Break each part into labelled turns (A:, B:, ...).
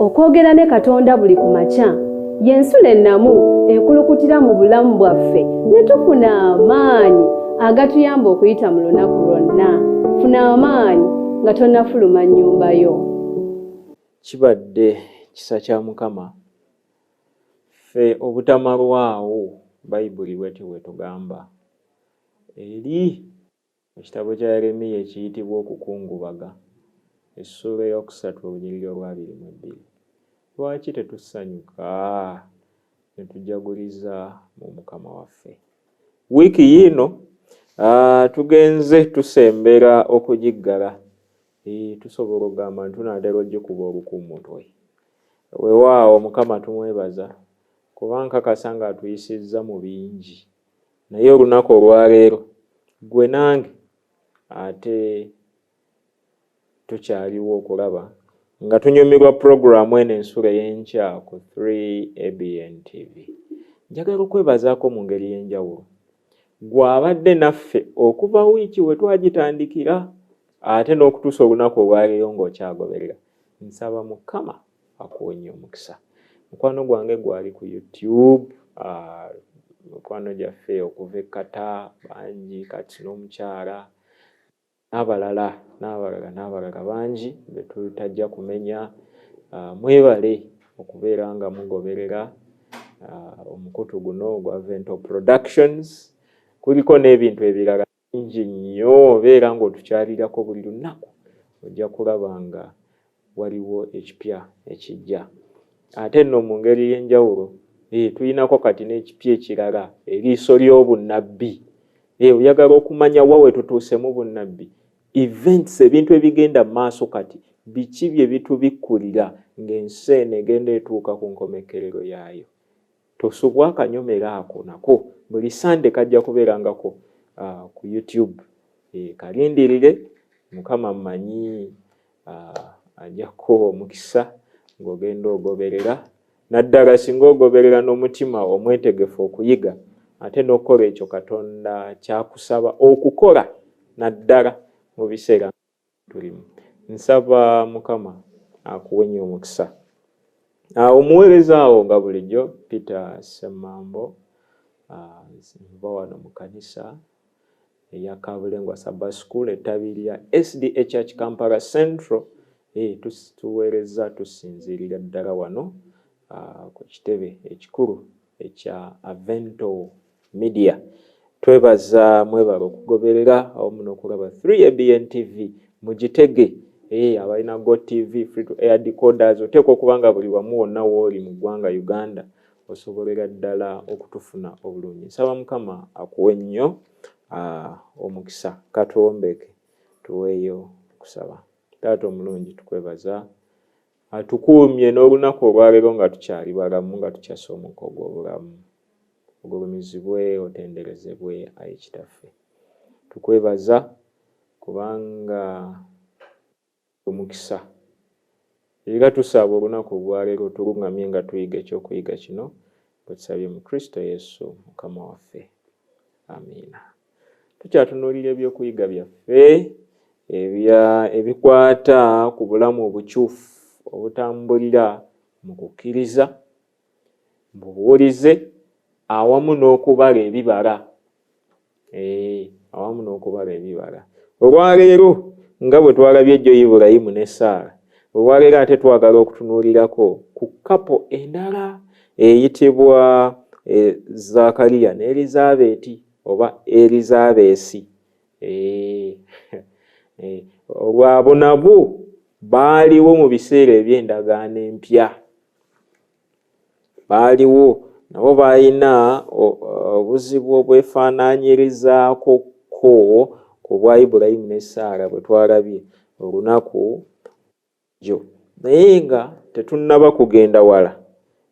A: Okwogera ne Katonda buli ku makya y'ensulo ennamu ekulukutira mu bulamu bwaffe ne tufuna amaanyi agatuyamba okuyita mu lunaku lwonna. Funa amaanyi nga tonnafuluma nnyumba yo.
B: Kibadde kisa kya Mukama ffe obutamalwawo, Bayibuli bwetyo bwetugamba eri Mu kitabo kya Yeremiya ekiyitibwa Okukungubaga, essuula ey'okusatu olunyiriri olw'abiri mu ebbiri. Lwaki tetusanyuka ne tujaguliza mu Mukama waffe? Wiiki yiino tugenze tusembera okugiggala. Tusobola okugamba nti tunaatera ogikuba oluku mu mutwe. Weewaawo Mukama tumwebaza kuba nkakasa ng'atuyisizza mu bingi. Naye olunaku olwaleero ggwe nange ate tukyaliwo okulaba nga tunyumirwa pulogulaamu eno Ensulo ey'Enkya ku 3ABN TV. Njagala okwebazaako mu ngeri y'enjawulo ggwe abadde naffe okuva wiiki we twagitandikira ate n'okutuusa olunaku olwaleero ng'okyagoberera. Nsaba Mukama akuwe nnyo omukisa. Mukwano gwange gwali ku YouTube, mikwano gyaffe okuva e Qatar bangi kati n'omukyala n'abalala n'abalala n'abalala bangi be tutajja kumenya. Mwebale okubeera nga mugoberera omukutu guno ogwa Vento Productions. Kuliko n'ebintu ebirala bingi nnyo, beera ng'otukyalirako buli lunaku ojja kulaba nga waliwo ekipya ekijja. Ate nno mu ngeri ey'enjawulo tulinako kati n'ekipya ekirala, eriiso ly'obunnabbi. Oyagala okumanya wa we tutuuse mu bunnabbi, events, ebintu ebigenda mu maaso kati, biki bye bitubikkulira ng'ensi eno egenda etuuka ku nkomekkerero yaayo. Tosubwa akanyomero ako nako buli Sande kajja kubeerangako ku YouTube. Kalindirire Mukama mmanyi ajja kukuwa omukisa ng'ogenda ogoberera, naddala singa ogoberera n'omutima omwetegefu okuyiga ate n'okukola ekyo Katonda ky'akusaba okukola naddala mu biseera tulimu. Nsaba Mukama akuwe nnyo omukisa. Omuweereza awo nga bulijjo Peter Ssemambo, nva wano mu kkanisa eya Kabulengwa Sabbath School ettabi lya SDA Church Kampala Central. Tuweereza tusinziirira ddala wano ku kitebe ekikulu ekya Avento Media. Twebaza mwebale okugoberera awamu n'okulaba 3ABN TV mugitege. Abalina Go TV, free to air decoders, oteekwa okuba nga buli wamu wonna w'oli mu ggwanga Uganda osobolera ddala okutufuna obulungi. Nsaba Mukama akuwe nnyo omukisa. Katuwombeke tuweeyo okusaba. Taata omulungi, tukwebaza atukuumye n'olunaku olwaleero nga tukyali balamu, nga tukyassa omukka ogw'obulamu. Ogulumizibwe, otenderezebwe ayi Kitaffe. Tukwebaza kubanga omukisa, era tusaba olunaku olwaleero tuluŋŋamye nga tuyiga ekyokuyiga kino, bwe tusabye mu Kristo Yesu Mukama waffe. Amiina. Tukyatunuulira ebyokuyiga byaffe ebikwata ku bulamu obukyufu obutambulira mu kukkiriza, mu buwulize, awamu n'okubala ebibala. Awamu n'okubala ebibala. Olwaleero nga bwe twalabye ejjo Ibulayimu ne Saara, olwaleero ate twagala okutunuulirako ku kapo endala eyitibwa Zaakaliya ne Elizaabeeti oba Elizaabeesi. Olwabo nabo baaliwo mu biseera eby'endagaano empya. Baaliwo nabo baalina obuzibu obwefaanaanyirizaako ko ku bwa Ibulayimu ne Saara bwe twalabye olunaku jjo. Naye nga tetunnaba kugenda wala,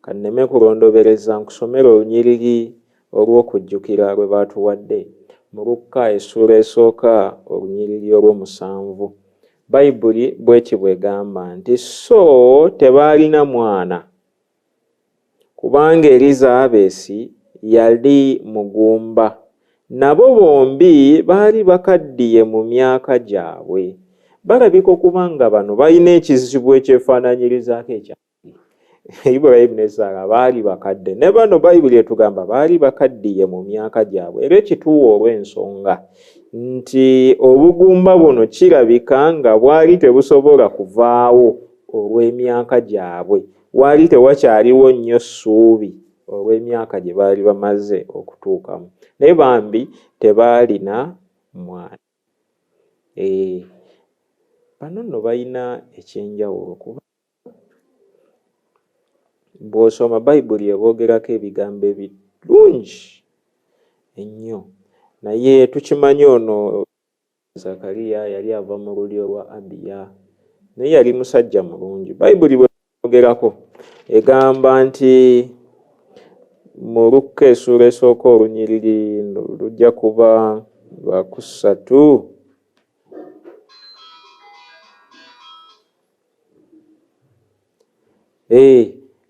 B: ka nneme kulondobereza nkusomere olunyiriri olw'okujjukira lwe baatuwadde mu Lukka essuula esooka olunyiriri olw'omusanvu. Bayibuli bw'eti bw'egamba nti, So tebaalina mwana, kubanga Elizaabeesi yali mugumba, nabo bombi baali bakaddiye mu myaka gyabwe. Balabika okuba nga bano balina ekizibu ekyefaanaanyirizaako ekya Ibulayimu ne Saala baali bakadde, ne bano Bayibuli etugamba baali bakaddiye mu myaka gyabwe, era ekituwa olw'ensonga nti obugumba buno kirabika nga bwali tebusobola kuvaawo olw'emyaka gyabwe, waali tewakyaliwo nnyo ssuubi olw'emyaka gye baali bamaze okutuukamu, naye bambi tebaalina mwana. Bano nno balina ekyenjawulo, kuba bw'osoma Bayibuli eboogerako ebigambo ebirungi ennyo, naye tukimanyi ono Zakariya yali ava mu lulyo lwa Abiya, naye yali musajja mulungi. Bayibuli bw'emwogerako egamba nti mu Lukka essuula esooka olunyiriri lujja kuba lwakusatu,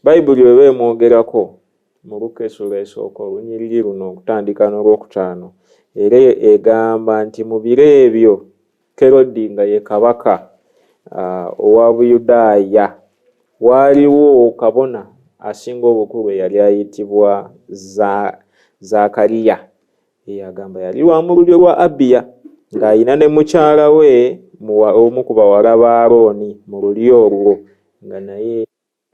B: Bayibuli bw'eba emwogerako mu Lukka essuula esooka olunyiriri luno okutandika n'olwokutaano, era egamba nti mu biro ebyo Kerodi nga ye kabaka owa Buyudaaya, waaliwo kabona asinga obukulu eyali ayitibwa Zaakaliya. Agamba yali wa mu lulyo lwa Abiya, ng'alina ne mukyala we omu ku bawala ba Alooni mu lulyo olwo, nga naye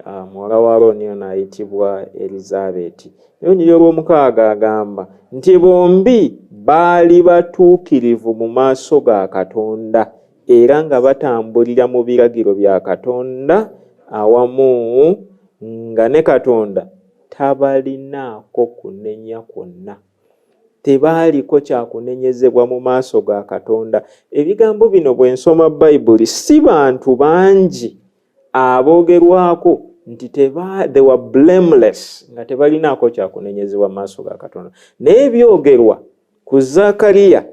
B: muwala wa Alooni ono ayitibwa Elizaabeeti. Naye olunyiriri olw'omukaaga agamba nti bombi baali batuukirivu mu maaso ga Katonda, era nga batambulira mu biragiro bya Katonda, awamu nga ne Katonda tabalinaako kunenya kwonna. Tebaaliko kyakunenyezebwa mu maaso ga Katonda. Ebigambo bino bwe nsoma Bayibuli, si bantu bangi aboogerwako nti they were blameless, nga tebalinaako kyakunenyezebwa mu maaso ga Katonda. Naye byogerwa ku Zakariya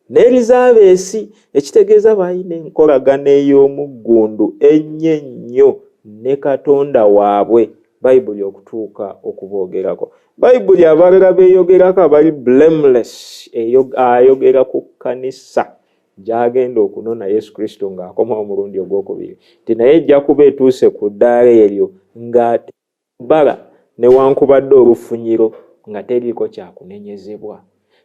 B: ne Elizaabeesi, ekitegeeza balina enkolagana ey'omuggundu ennyo ennyo ne Katonda waabwe, Bayibuli okutuuka okuboogerako. Bayibuli abalala beeyogerako abali blameless, ayogera ku kkanisa gy'agenda okunona Yesu Kristo ng'akomawo omulundi ogwokubiri, nti naye ejja kuba etuuse ku ddaala eryo nga bbala newankubadde olufunyiro, nga teriiko kyakunenyezebwa.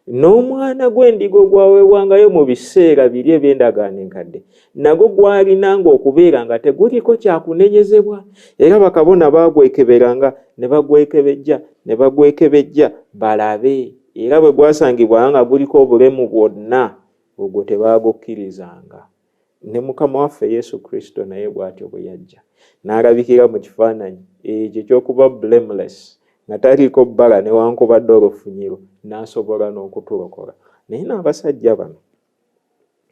B: N'omwana gw'endiga ogwaweebwangayo mu biseera biri eby'endagaano enkadde nagwo gwalinanga okubeera nga teguliko kyakunenyezebwa, era bakabona baagwekeberanga ne bagwekebejja ne bagwekebejja balabe, era bwe gwasangibwanga nga guliko obulemu bwonna, ogwo tebaagukkirizanga. Ne Mukama waffe Yesu Kristo naye bw'atyo bwe yajja n'alabikira mu kifaananyi ekyo eky'okuba blameless, nga taliiko bbala newankubadde olufunyiro, n'asobola n'okutulokola. Naye n'abasajja bano,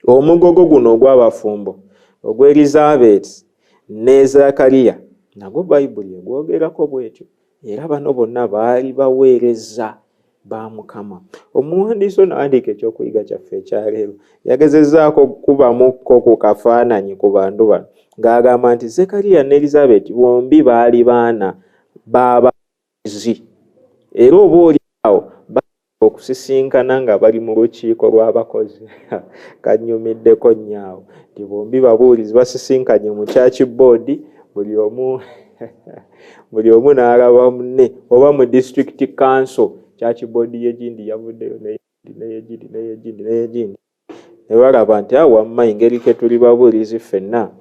B: omugogo guno ogw'abafumbo ogw'Elizaabeeti ne Zakariya, nagwo Bayibuli egwogerako bw'etyo, era bano bonna baali baweereza ba Mukama. Omuwandiisi ono awandiika ekyokuyiga kyaffe ekyaleero yagezezzaako okukubamukko ku kafaananyi ku bantu bano, ng'agamba nti Zekariya ne Elizaabeeti bombi baali baana b'abakozi, era oba oli awo okusisinkana nga bali mu lukiiko lw'abakozi. Kanyumiddeko nnyo awo nti bombi babuulizi basisinkanye mu church board, buli omu n'alaba munne, oba mu district council, church board y'egindi yavuddeyo n'eyegindi n'eyegindi n'eyegindi, ne balaba nti wamma engeri ke tuli babuulizi ffenna,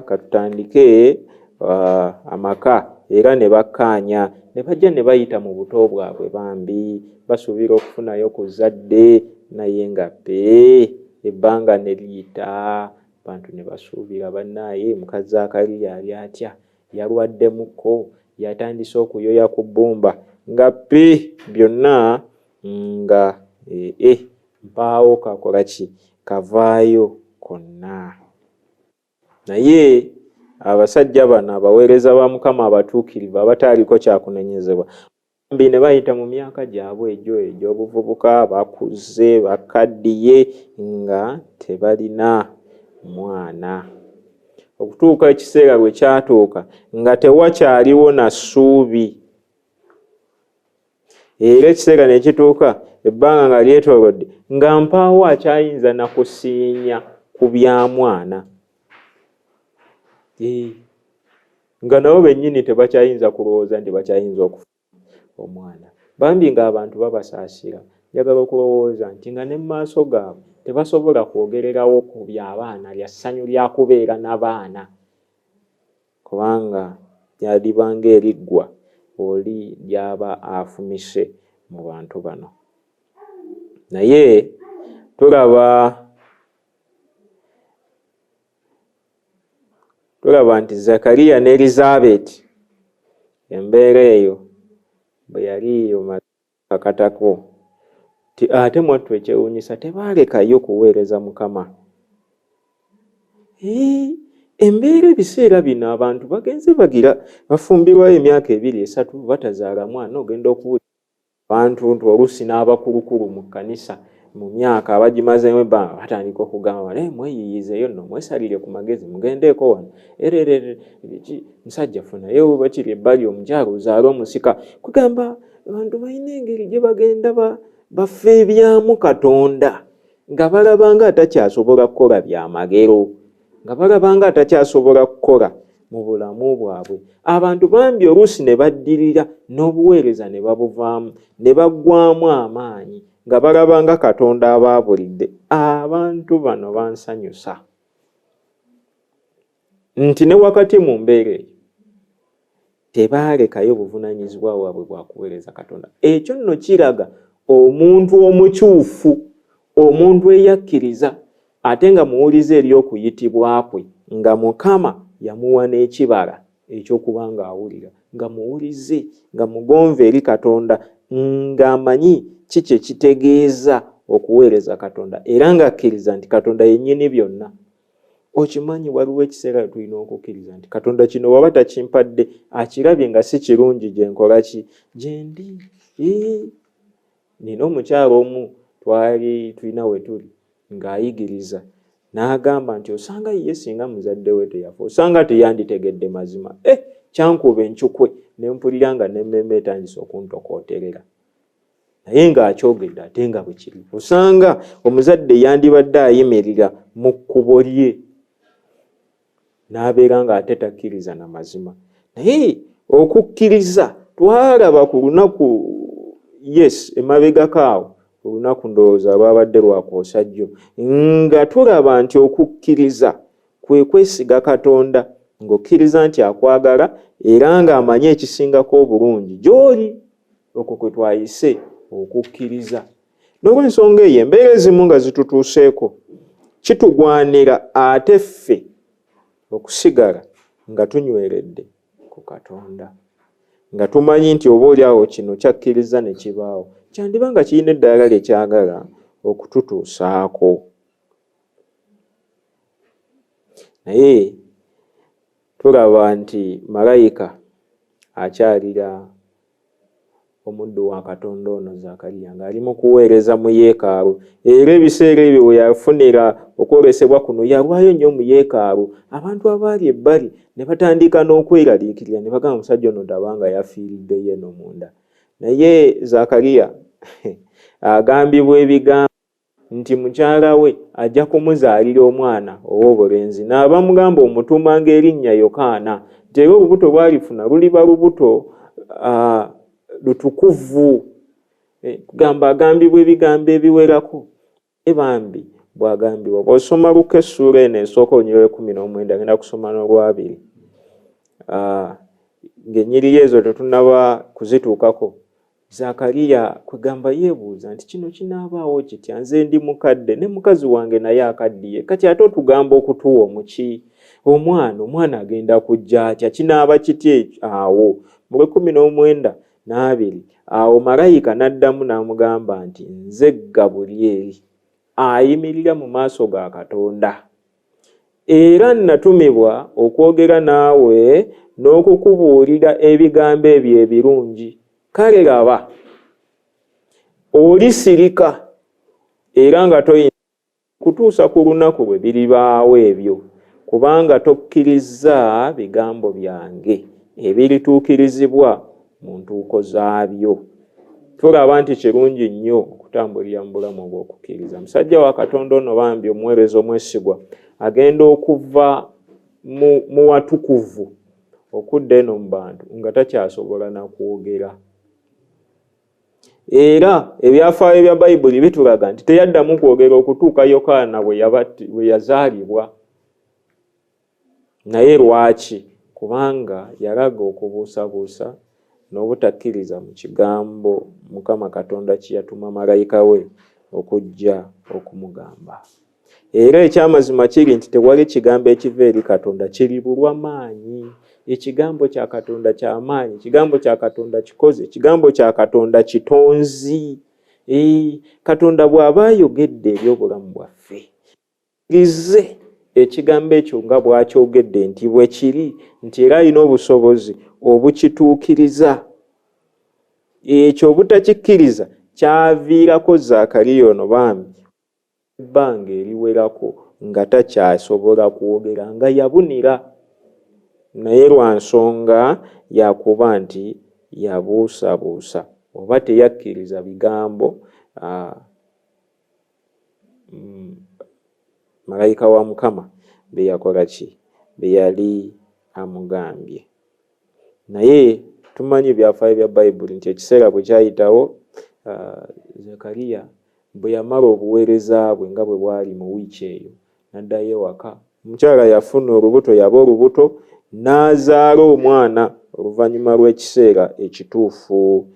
B: katutandike amaka, era ne bakkaanya ne bajja ne bayita mu buto bwabwe, bambi basuubira okufunayo ku zzadde, naye nga pe ebbanga ne liyita, abantu ne basuubira bannaaye mukazi Zakariya ali atya, yalwaddemukko, yatandise okuyoya ku bbumba, nga pe byonna nga mpaawo kakola ki, kavaayo konna. Naye abasajja bano abaweereza ba Mukama abatuukirivu abataaliko kyakunenyezebwa, bambi ne bayita mu myaka gyabwe egyo egy'obuvubuka, bakuze bakaddiye nga tebalina mwana, okutuuka ekiseera bwe kyatuuka nga tewakyaliwo na ssuubi. Era ekiseera ne kituuka ebbanga nga lyetoolodde nga mpaawo akyayinza na kusiinya ku bya mwana. Nga nabo bennyini tebakyayinza kulowooza nti bakyayinza okufa omwana. Bambi ng'abantu babasaasira. Njagala okulowooza nti nga ne mu maaso gaabwe tebasobola kwogererawo ku by'abaana lya ssanyu lya kubeera na baana, kubanga lyaliba ng'eriggwa oli ly'aba afumise mu bantu bano. Naye tulaba Tulaba nti Zakariya ne Elizaabeeti embeera eyo bwe yali kakatako nti ate mwattu ekyewuunyisa tebaalekayo kuweereza Mukama. Embeera ebiseera bino abantu bagenze bagira bafumbirwayo emyaka ebiri esatu batazaala mwana ogenda okuwulira Abantu nti oluusi n'abakulukulu mu kkanisa mu myaka abagimazeemu ebbanga batandika okugamba naye mweyiiyizeeyo nno mwesalire ku magezi mugendeeko wano ererere biki musajja funayo bakiri ebbali omukyala ozaale omusika kugamba abantu balina engeri gye bagenda bafeebyamu Katonda nga balaba nga atakyasobola kukola byamagero nga balaba nga atakyasobola kukola mu bulamu bwabwe. Abantu bambi oluusi ne baddirira n'obuweereza ne babuvaamu ne baggwaamu amaanyi nga balaba nga Katonda abaabulidde. Abantu bano bansanyusa nti ne wakati mu mbeera eyo tebaalekayo buvunaanyizibwa bwabwe bwa kuweereza Katonda. Ekyo nno kiraga omuntu omukyufu, omuntu eyakkiriza ate nga muwulize eri okuyitibwa kwe, nga Mukama yamuwa n'ekibala eky'okuba ng'awulira, nga muwulize, nga mugonvu eri Katonda, ng'amanyi ki kye kitegeeza okuweereza Katonda, era ng'akkiriza nti Katonda ye nnyini byonna. Okimanyi waliwo ekiseera we tulina okukkiriza nti Katonda kino waba takimpadde, akirabye nga si kirungi gye nkola ki gye ndi. Nina omukyala omu twali tulina we tuli ng'ayigiriza n'agamba nti osanga ye singa muzadde we teyafa osanga teyanditegedde mazima. Kyankuba encukwe ne mpulira nga n'emmeeme etandise okuntokooterera. Naye ng'akyogedde ate nga bwe kiri, osanga omuzadde yandibadde ayimirira mu kkubo lye n'abeera ng'ate takkiriza na mazima. Naye okukkiriza twalaba ku lunaku, yes, emabegako awo olunaku ndowooza lwabadde lwakwosa jjo, nga tulaba nti okukkiriza kwe kwesiga Katonda, ng'okkiriza nti akwagala era ng'amanyi ekisingako obulungi gy'oli. Okwo kwe twayise okukkiriza. N'olw'ensonga eyo embeera ezimu nga zitutuuseeko kitugwanira ate ffe okusigala nga tunyweredde ku Katonda, nga tumanyi nti oba oli awo kino kyakkiriza ne kibaawo, kyandiba nga kirina eddaala lye kyagala okututuusaako. Naye tulaba nti malayika akyalira omuddu wa Katonda ono Zakariya ng'ali mu kuweereza mu yeekaalu, era ebiseera ebyo we yafunira okwolesebwa kuno yalwayo nnyo mu yeekaalu. Abantu abaali ebbali ne batandika n'okweraliikirira ne bagamba omusajja ono ndaba nga yafiiriddeyo eno munda. Naye Zakariya agambibwa ebigambo nti mukyala we ajja kumuzaalira omwana ow'obulenzi, n'abamugamba omutuumanga erinnya Yokaana, nti era olubuto lw'alifuna luliba lubuto lutukuvu. Kugamba agambibwa ebigambo ebiwerako, naye bambi bw'agambibwa. Bw'osoma Luka essuula eno esooka olunyiriri lw'ekkumi n'omwenda, ngenda kusoma n'olwabiri, ng'ennyiriri ezo tetunnaba kuzituukako. Zaakaliya kwegamba yeebuuza nti kino kinaabaawo kitya, nze ndi mukadde ne mukazi wange naye akaddiye, kati ate otugamba okutuwa omuki omwana, omwana agenda kujja atya, kinaaba kitya awo? Mu lw'ekkumi n'omwenda n'abiri awo malayika n'addamu n'amugamba nti nze Gabulyeri ayimirira mu maaso ga Katonda, era natumibwa okwogera naawe n'okukubuulira ebigambo ebyo ebirungi. Kale laba, olisirika era nga toyinza kutuusa ku lunaku lwe biribaawo ebyo, kubanga tokkirizza bigambo byange ebirituukirizibwa mu ntuuko zaabyo. Tulaba nti kirungi nnyo okutambulira mu bulamu obw'okukkiriza. Musajja wa Katonda ono bambi omuweereza omwesigwa agenda okuva mu watukuvu okudda eno mu bantu nga takyasobola na kwogera. Era ebyafaayo bya Bayibuli bitulaga nti teyaddamu kwogera okutuuka Yokaana bwe yazaalibwa. Naye lwaki? Kubanga yalaga okubuusabuusa n'obutakkiriza mu kigambo Mukama Katonda kye yatuma malayika we okujja okumugamba. Era ekyamazima kiri nti tewali kigambo ekiva eri Katonda kiribulwa maanyi. Ekigambo kya Katonda kya maanyi, ekigambo kya Katonda kikoze, ekigambo kya Katonda kitonzi. Katonda bw'aba ayogedde eby'obulamu bwaffe, tukkirize ekigambo ekyo nga bw'akyogedde nti bwe kiri, nti era alina obusobozi obukituukiriza. Ekyo obutakikkiriza kyaviirako Zaakaliya ono bambi ebbanga eriwerako nga takyasobola kwogera, nga yabunira, naye lwa nsonga ya kuba nti yabuusabuusa oba teyakkiriza bigambo malayika wa Mukama bye yakola ki, bye yali amugambye. Naye tumanyi ebyafaayo bya Bayibuli nti ekiseera bwe kyayitawo, Zekariya bwe yamala obuweereza bwe nga bwe bwali mu wiiki eyo, n'addayo ewaka. Omukyala yafuna olubuto, yaba olubuto, n'azaala omwana oluvannyuma lw'ekiseera ekituufu.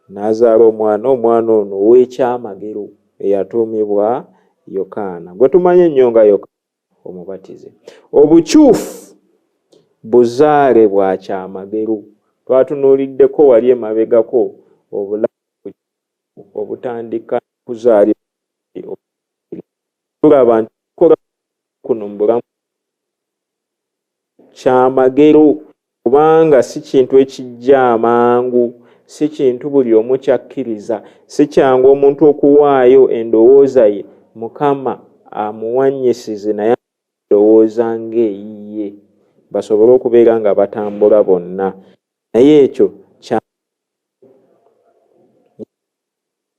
B: N'azaala omwana, omwana ono ow'ekyamagero eyatuumibwa Yokaana, gwe tumanyi ennyo nga Yokaana Omubatize. Obukyufu buzaale bwa kyamagero. Twatunuuliddeko wali emabegako obulamu obutandika kuzaalibwa. Tulaba nti okukola kuno mu bulamu kyamagero, kubanga si kintu ekijja amangu, si kintu buli omu kyakkiriza, si kyangu omuntu okuwaayo endowooza ye Mukama amuwanyisize naye endowooza ng'eyiye, basobole okubeera nga batambula bonna. Naye ekyo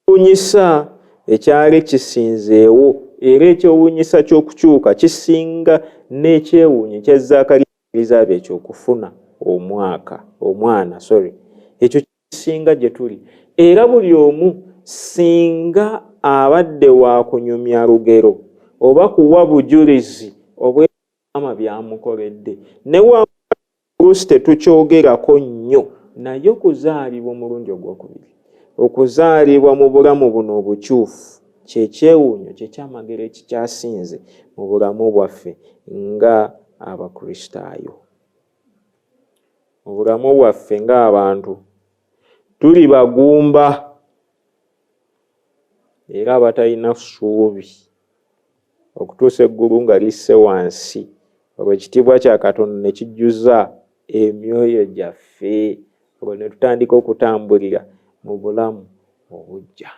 B: kyewuunyisa ekyali kisinzeewo, era ekyewuunyisa ky'okukyuka kisinga n'ekyewuunyo ekya Zaakaliya Elizabeti okufuna omwana, ekyo kisinga gye tuli. Era buli omu singa abadde wa kunyumya lugero oba kuwa bujulizi obw'Mukama byamukoledde, ne oluusi tetukyogerako nnyo, naye okuzaalibwa omulundi ogwokubiri, okuzaalibwa mu bulamu buno obukyufu, kye kyewuunyo, kye kyamagero ekikyasinze mu bulamu bwaffe nga Abakristaayo. Mu bulamu bwaffe ng'abantu tuli bagumba era abatalina ssuubi okutuusa eggulu nga lisse wansi, olwo ekitiibwa kya Katonda ne kijjuza emyoyo gyaffe, olwo ne tutandika okutambulira mu bulamu obuggya.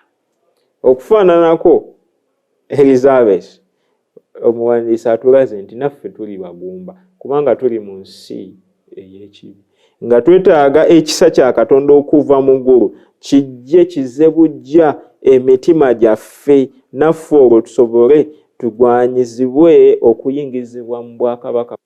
B: Okufaananako Elizabeth, omuwandiisi atulaze nti naffe tuli bagumba kubanga tuli mu nsi ey'ekibi, nga twetaaga ekisa kya Katonda okuva mu ggulu kijje kize buggya emitima gyaffe, naffe olwo tusobole tugwanyizibwe okuyingizibwa mu bwakabaka.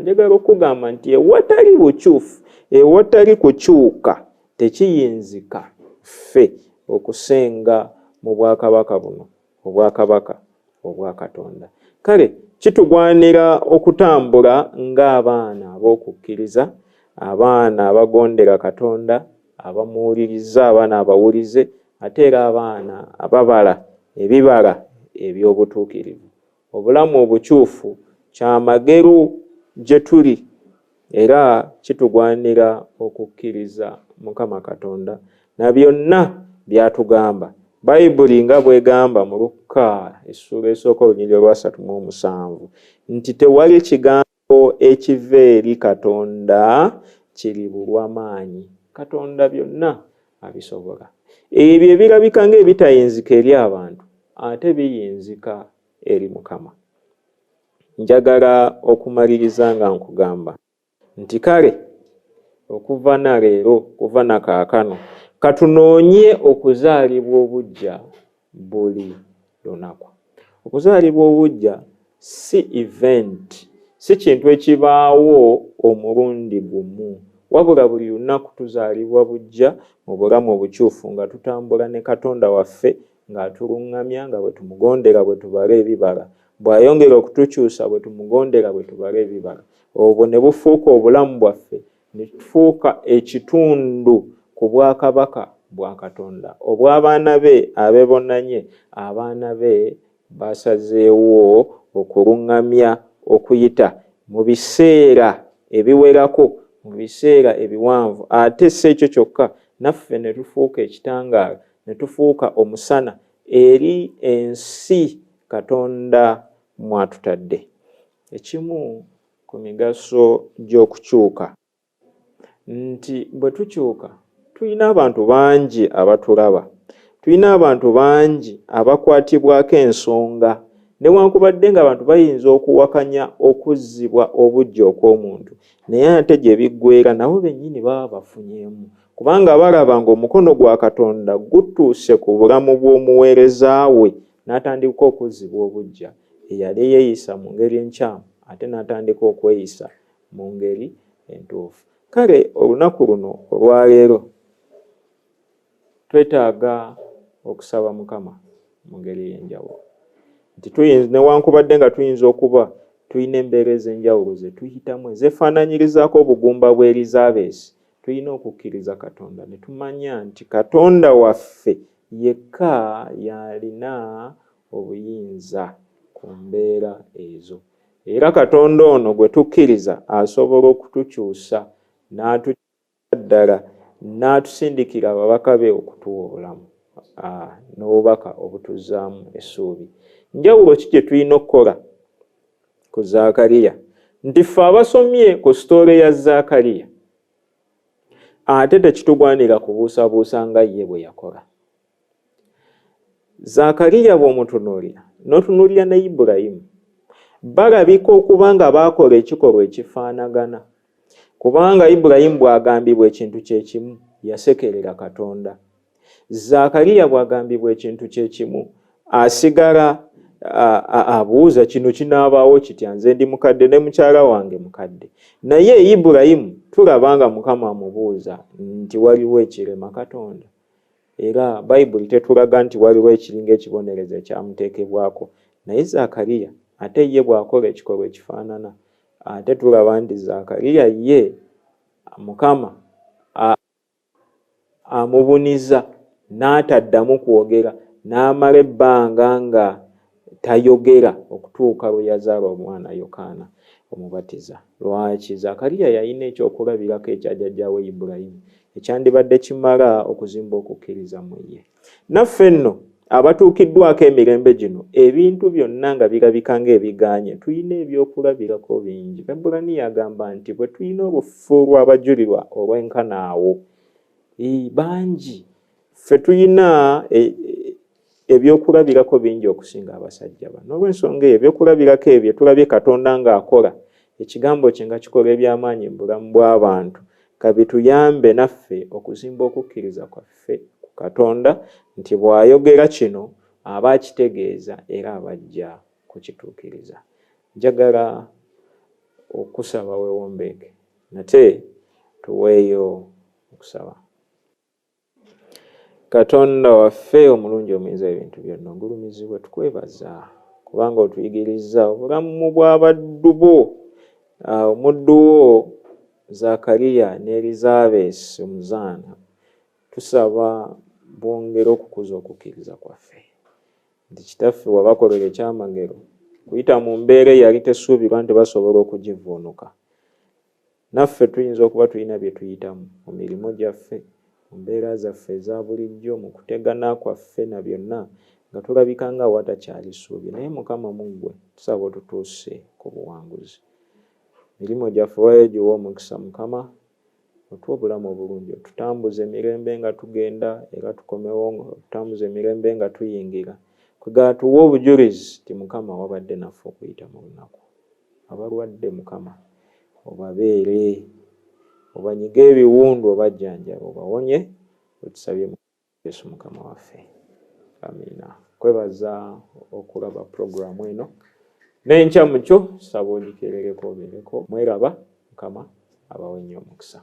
B: Njagala okugamba nti ewatali bukyufu, ewatali kukyuka, tekiyinzika ffe okusenga mu bwakabaka buno, obwakabaka obwa Katonda. Kale kitugwanira okutambula ng'abaana ab'okukkiriza, abaana abagondera Katonda, abamuwuliriza, abaana abawulize, ate era abaana ababala ebibala eby'obutuukirivu. Obulamu obukyufu kyamagero gye tuli, era kitugwanira okukkiriza Mukama Katonda na byonna by'atugamba. Bayibuli nga bw'egamba mu Lukka essuula esooka olunyiriri olwasatu mu omusanvu nti tewali kigambo ekiva eri Katonda kiribulwa maanyi. Katonda byonna abisobola. Ebyo ebirabika ng'ebitayinzika eri abantu ate biyinzika eri Mukama. Njagala okumaliriza nga nkugamba nti kale okuva na leero, okuva na kaakano, katunoonye okuzaalibwa obuggya buli lunaku. Okuzaalibwa obuggya si event, Si kintu ekibaawo omulundi gumu, wabula buli lunaku tuzaalibwa buggya mu bulamu obukyufu nga tutambula ne Katonda waffe, ng'atuluŋŋamya nga bwe tumugondera bwe tubala ebibala. Bw'ayongera okutukyusa bwe tumugondera bwe tubala ebibala, obwo ne bufuuka obulamu bwaffe, ne tufuuka ekitundu ku bwakabaka bwa Katonda obw'abaana be abeebonanye. Abaana be basazeewo okuluŋŋamya okuyita mu biseera ebiwerako, mu biseera ebiwanvu. Ate si ekyo kyokka, naffe ne tufuuka ekitangaala, ne tufuuka omusana eri ensi Katonda mwatutadde. Ekimu ku migaso gy'okukyuka nti bwe tukyuka tulina abantu bangi abatulaba, tulina abantu bangi abakwatibwako ensonga, newankubadde ng'abantu bayinza okuwakanya okuzzibwa obuggya okw'omuntu, naye ate gye biggweera nabo bennyini baba bafunyeemu, kubanga balaba ng'omukono gwa Katonda gutuuse ku bulamu bw'omuweereza we, n'atandika okuzzibwa obuggya. Eyali yeeyisa mu ngeri enkyamu ate n'atandika okweyisa mu ngeri entuufu. Kale olunaku luno olwaleero twetaaga okusaba Mukama mu ngeri ey'enjawulo, nti newankubadde nga tuyinza okuba tulina embeera ez'enjawulo ze tuyitamu ezeefaanaanyirizaako obugumba bwa Erizabeesi, tulina okukkiriza Katonda ne tumanya nti Katonda waffe yekka y'alina obuyinza ku mbeera ezo. Era Katonda ono gwe tukkiriza asobola okutukyusa n'atukyusa ddala, n'atusindikira ababaka be okutuwa obulamu n'obubaka obutuzzaamu essuubi. Njawulo ki gye tulina okukola ku Zaakaliya? Nti ffe abasomye ku sitoole ya Zaakaliya ate tekitugwanira kubuusabuusa nga ye bwe yakola. Zaakaliya bw'omutunuulira n'otunuulira ne Ibulayimu, balabika okuba nga baakola ekikolwa ekifaanagana, kubanga Ibulayimu bw'agambibwa ekintu kye kimu yasekerera Katonda. Zaakaliya bw'agambibwa ekintu kye kimu asigala abuuza kino kinaabaawo kitya, nze ndi mukadde ne mukyala wange mukadde. Naye Ibulayimu tulaba nga Mukama amubuuza nti waliwo ekirema Katonda, era Bayibuli tetulaga nti waliwo ekiringa ekibonerezo ekyamuteekebwako. Naye Zaakaliya ate ye bw'akola ekikolwa ekifaanana, ate tulaba nti Zaakaliya ye Mukama amubuniza n'ataddamu kwogera, n'amala ebbanga nga tayogera okutuuka lwe yazaala omwana Yokaana Omubatiza. Lwaki? Zaakaliya yalina ekyokulabirako ekya jjajjaawe Ibulayimu ekyandibadde kimala okuzimba okukkiriza mu ye. Naffe nno abatuukiddwako emirembe gino, ebintu byonna nga birabika ng'ebigaanye, tulina ebyokulabirako bingi. Baebbulaniya agamba nti bwe tulina olufu lw'abajulirwa olwenkana awo bangi, ffe tulina ebyokulabirako bingi okusinga abasajja bano. Olw'ensonga eyo ebyokulabirako ebyo tulabye Katonda ng'akola ekigambo kye nga kikola eby'amaanyi mu bulamu bw'abantu, kabituyambe naffe okuzimba okukkiriza kwaffe ku Katonda nti bw'ayogera kino aba akitegeeza era aba ajja kukituukiriza. Njagala okusaba weewombeeke nate tuweeyo okusaba. Katonda waffe omulungi omuyinza ebintu byonna, ogulumizibwe, tukwebaza kubanga otuyigirizza obulamu bw'abaddu bo, omuddu wo Zaakaliya ne Erizabeesi omuzaana. Tusaba bwongere okukuza okukkiriza kwaffe nti Kitaffe wabakolera ekyamagero kuyita mu mbeera eyali tesuubirwa nti basobola okugivuunuka. Naffe tuyinza okuba tulina bye tuyitamu mu mirimu gyaffe, mu mbeera zaffe eza bulijjo, mu kutegana kwaffe na byonna, nga tulabika nga awatakyali ssuubi. Naye Mukama mu ggwe tusaba otutuuse ku buwanguzi. Mirimu gyaffe waayo giwe omukisa Mukama, otuwe obulamu obulungi, otutambuze emirembe nga tugenda era tukomewo, otutambuze emirembe nga tuyingira. Kwegala tuwe obujulizi nti Mukama wabadde naffe okuyita mu lunaku. Abalwadde Mukama obabeere, obanyige ebiwundu, obajjanjabe, obawonye, otusabye mu Yesu Mukama waffe. Amiina. Kwebaza okulaba pulogulaamu eno. N'enkya mukyo saba ogikerereko obeereko. Mweraba, Mukama abawe nnyo omukisa.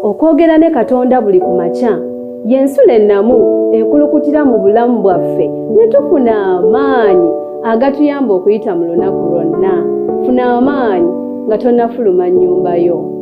A: Okwogera ne Katonda buli ku makya y'ensulo ennamu ekulukutira mu bulamu bwaffe ne tufuna amaanyi agatuyamba okuyita mu lunaku lwonna. Funa amaanyi nga tonnafuluma nnyumba yo.